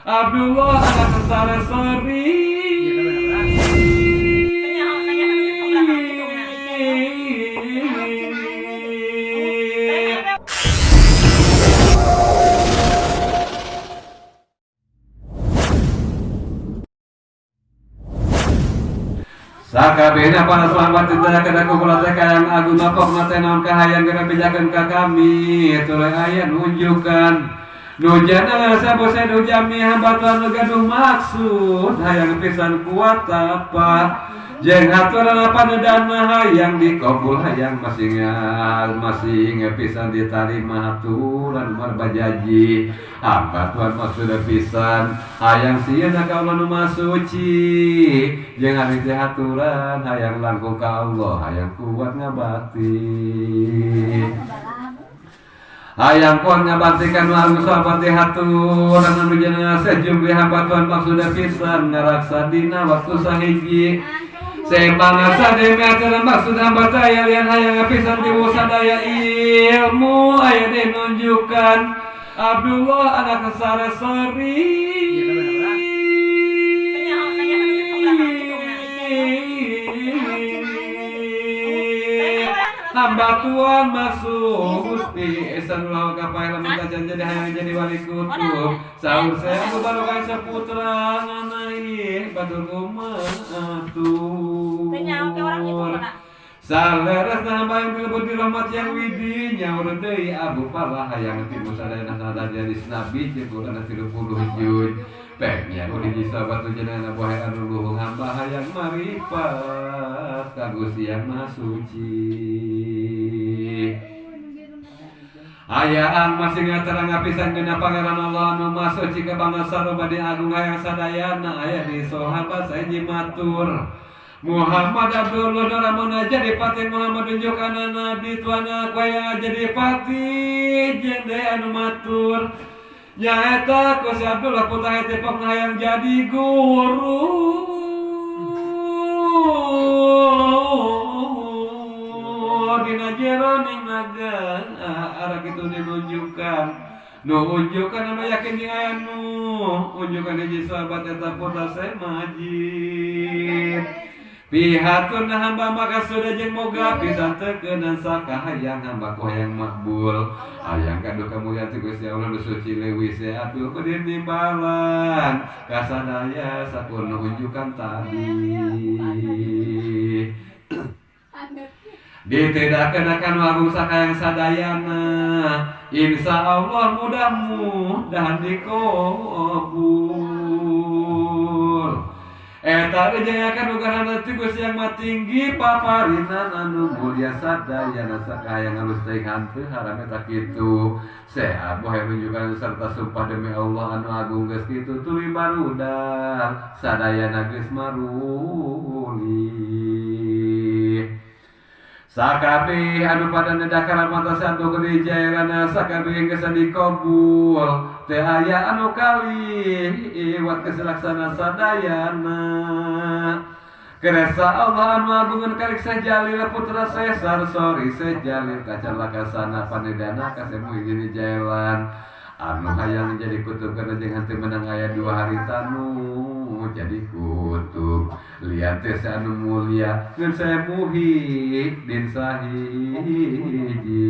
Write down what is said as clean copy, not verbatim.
Abdullah anak Sare Sori. Sakabehna para sahabat tidak kada kula teh kayang agung mapok mate naon kahayang geura bejakeun ka kami tuluy aya nunjukan nu jana sabose nu jami hamba Tuhan nu gaduh maksud hayang pisan kuat apa jeung haturan panedana hayang dikabul hayang masing masing pisan ditarima haturan marbajaji hamba Tuhan maksud pisan hayang sieun ka Allah nu Maha Suci jeung ari teh haturan hayang langkung ka Allah hayang kuat ngabakti hayang kuat ngabakti ka nu agung sahabat teh haturan anu jenengan sejumlah hamba Tuhan maksud pisan ngaraksa dina waktu sahiji Sembang sademi aturan maksud hamba teh lian hayang pisan tiwu sadaya ilmu aya dinunjukkan Abdullah anak Sare Sori. Hamba Tuhan maksud pisan ulah kapae lamun tacan jadi hayang jadi wali kutub saur saya aku baru ka saputra nganai batur kumaha atur saleres hamba yang dilebut di rahmat yang widi nyaur deui Abu Farah hayang timu sadayana sada jadi nabi jeung 30 juz pek nya udah di sahabat tujuan Abu Hayyan luhung hamba hayang marifat ka Gusti Yang Maha Suci. Ayaan masing terang pisan dina Pangeran Allah anu Maha Suci ka bangsa sarua di agung hayang sadayana aya di sahabat saji matur Muhammad Abdullah Ramana jadi pati Muhammad unjukan Nabi tuana hayang jadi pati jeung deui anu matur nyaeta ku si Abdullah putra teh hayang jadi guru dina jero ning naga arah kitu dinunjukkan nu unjukan anu yakin jeung aya nu unjukan hiji sahabat eta putra saya Majid pihatun hamba maka sudah jeung moga pisan teukeunnan sakahayang hamba ku hayang makbul hayang gaduh kamuliaan ti Gusti Allah nu suci leuwih seaduh ku dinimbalan kasadaya sakur nu unjukan tadi ditidakeun akan agung sakayang sadayana insya Allah mudah-mudahan dikabul eta jeung akan ugahan ti Gusti Yang Maha Tinggi paparinan anu mulia sadayana sakahayang alus teuing hanteu haram eta kitu sehat boh nunjukan serta sumpah demi Allah anu agung geus kitu tuluy barudak sadayana geus maruli sakabeh anu pada nedakaran mata satu gede jailana sakabeh geus dikabul teu aya anu kali iwat geus laksana sadayana keresa Allah anu agungan kariksa Jalil putra Sesar Sori Sejalil kacan lakasana panedana kasemu hiji jailan anu hayang jadi kutub karena jeung henteu menang aya 2 hari tanu jadi kutub lian teh anu mulia ngan saya muhyiddin sahiji